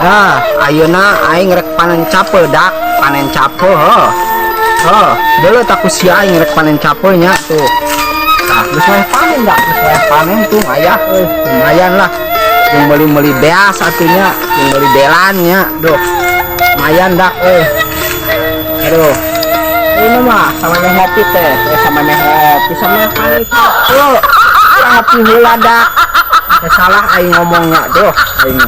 Ah, ayeuna aing rek panen cape dak, panen cape heuh. Heuh, deuleu tak ku sia aing rek panen cape nya tuh. Tah, geus wayah panen dak, geus wayah panen tuh aya euy, lumayan lah. Jeung meuli-meuli beas atunya, jeung meuli belan nya, duh. Lumayan dak euy. Aduh. Ini mah sama meh ngopi teh, sama meh ngopi sama panen cape. Ngopi heula dak. Teu salah aing ngomongnya, duh aing.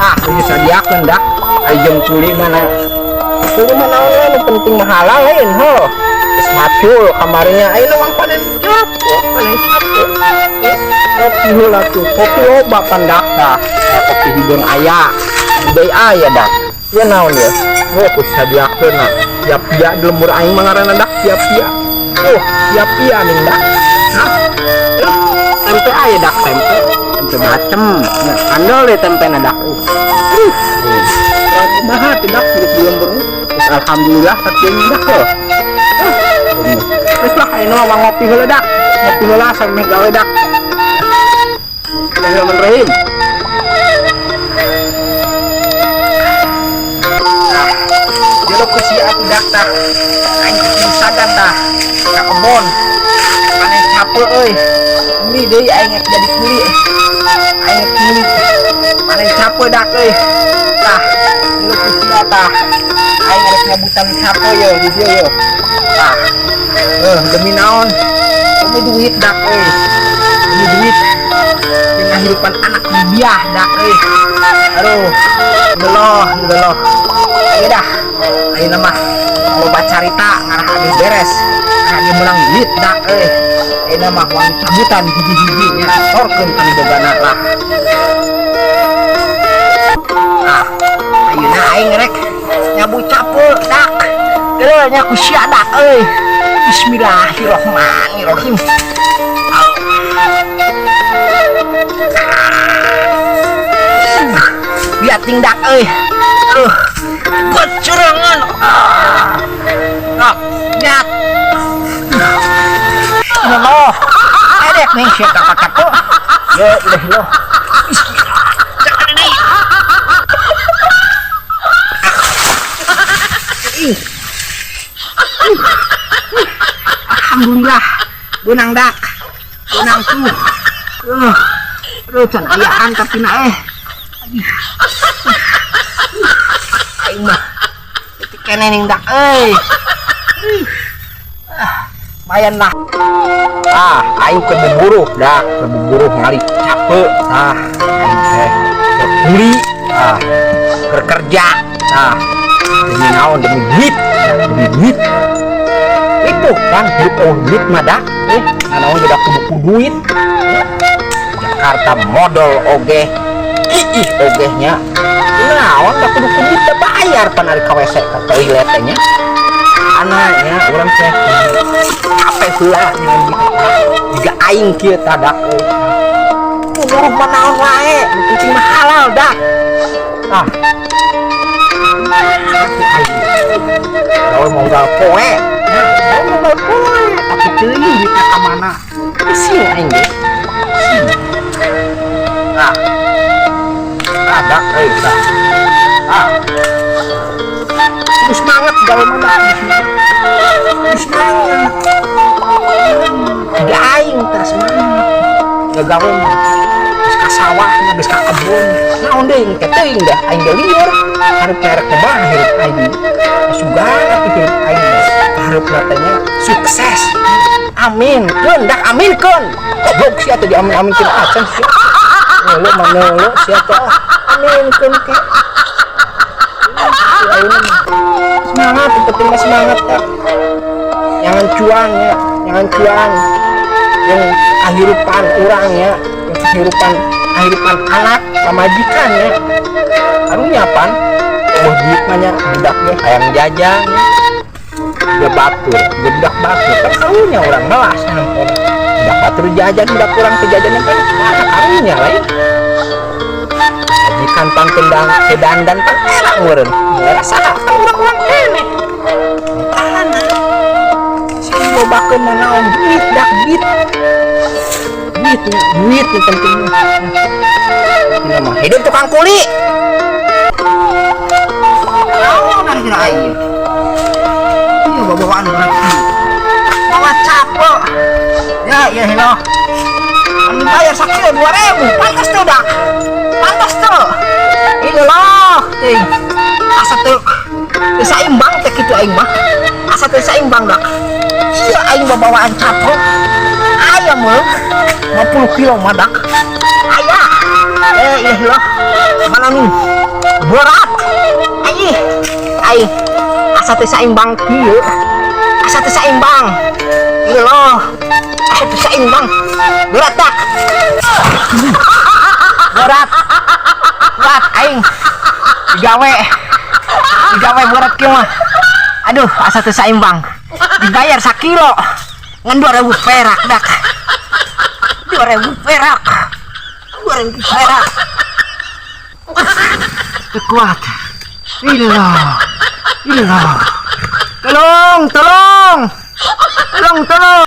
Ah, ini sadiakeun dak. Ai jeung kuli mana? Kuli mah naon we, nu penting mah halal lain heuh. Geus macul kamarinya ayeuna mah panen cape, panen cape. Kopi heula tuh, kopi loba pan dak tah. Kopi hideung aya. Deui aya dak. Ieu naon ieu? Oh, ku sadiakeun na. Pia-pia di lembur aing mah ngaranna dak, pia-pia. Oh, pia-pia ning dak. Hah? Tempe aya dak, tempe. Tempe bacem. Nah, andel deh tempe na dak. Kumaha teh dak hidup di lembur. Terus alhamdulillah sakieu dak heuh. Terus lah ayeuna mah ngopi heula dak. Ngopi heula sampe gawe dak. Bismillahirrahmanirrahim. Nah, jero ku sia atuh dak tah. Aing kudu sagan tah. Ka kebon. Panen cape euy. Ini deui aing rek jadi kuli. Aing rek kuli. Panen cape dak euy. Tah, jero ku sia tah. Aing rek nyabutan cape ye di dieu ye. Tah. Demi naon? Demi duit dak euy. Demi duit. Demi kehidupan anak biah dak euy. Aduh, geloh, geloh. Ayo dah. Ayeuna mah loba carita ngarah habis beres. Ngarah ge meunang duit dak euy. Ayeuna mah wang cabutan hiji-hiji nya torkeun kan bogana lah. Nah, ayeuna aing rek nyabu cape dak. Deuleu nya ku sia dak euy. Bismillahirrahmanirrahim. Lihat ting dak euy. Aduh, kecurangan. Ah, nyat. Loh, edek nih sia kakak tuh. Ya udah loh. Jangan ini. Alhamdulillah, benang dak, benang tuh. Aduh, can ayaan tapi na Aing mah titik kene ning dak euy. Lumayan lah. Ah, aing keur buburuh dak, keur buburuh ngali cape tah. Aing teh kuli, ah, keur kerja tah. Demi naon? Demi duit, demi duit. Itu kan hidup eueuh duit mah dak. Naon ge dak kudu duit. Jakarta modal oge, iih oge nya. Naon dak kudu duit teh bayar pan ari ka WC ka toilet teh nya. Anaknya urang teh capek heula jiga aing kieu tah dak euy. Buruh mah naon wae, nu penting mah halal dak. Tah. Gawe monggal poe. Gawe monggal poe, tapi teuing duitna ka mana? Pusing aing ge. Tah. Tah dak euy tah. Ah. Terus semangat gawe mah dak. Terus semangat. Jiga aing tah semangat. Gawe mah geus ka sawahnya, geus ka kebun. Naon deui engke teuing dah aing ge lieur. Hareup rek kumaha hirup aing. Sugan atuh hirup aing. Hareupna teh nya sukses. Amin keun dak amin keun. Goblok sia teh diamin-aminkeun acan sia. Ngeuleuh mah ngeuleuh sia teh. Amin keun ke. Semangat, yang penting mah semangat dak. Jangan cuan ya, jangan cuan. Yang kehidupan orang ya, yang kehidupan anak pamajikan ya. Karunya pan, eueuh duit mah nya budak ge hayang jajan ya. Dia batur, dia budak batur. Kan karunya urang melas nonton. Budak batur jajan, budak urang teu jajan kan karunya lain. Majikan pan kendang, kedandan pan enak meureun. Era saha kan urang-urang keneh. Tanah. Sing lobakeun mah naon duit dak duit. Duit, duit yang penting. Ini mah hidup tukang kuli. Kira aing. Iya, bawaan berat kieu. Bawa capek. Ya, ya hello. Anu bayar sakilo 2000, pantas tuh dak. Pantas tuh. Ini loh, ting. Asa tuh teu saimbang teh kitu aing mah. Asa teu saimbang dak. Iya, aing bawaan capek. Aya mah 50 kilo mah dak. Aya. Eh, iya loh. Mana nih? Berat. Aing. Aing. Asa teu saimbang kieu. Asa teu saimbang. Iya loh. Asa teu saimbang. Berat dak. Berat. Berat aing. Digawe. Digawe berat kieu mah. Aduh, asa teu saimbang. Dibayar sakilo. Ngan 2000 perak dak. 2000 perak. 2000 perak. Teu kuat. Ini loh. Ini loh. Tolong, tolong. Tolong, tolong.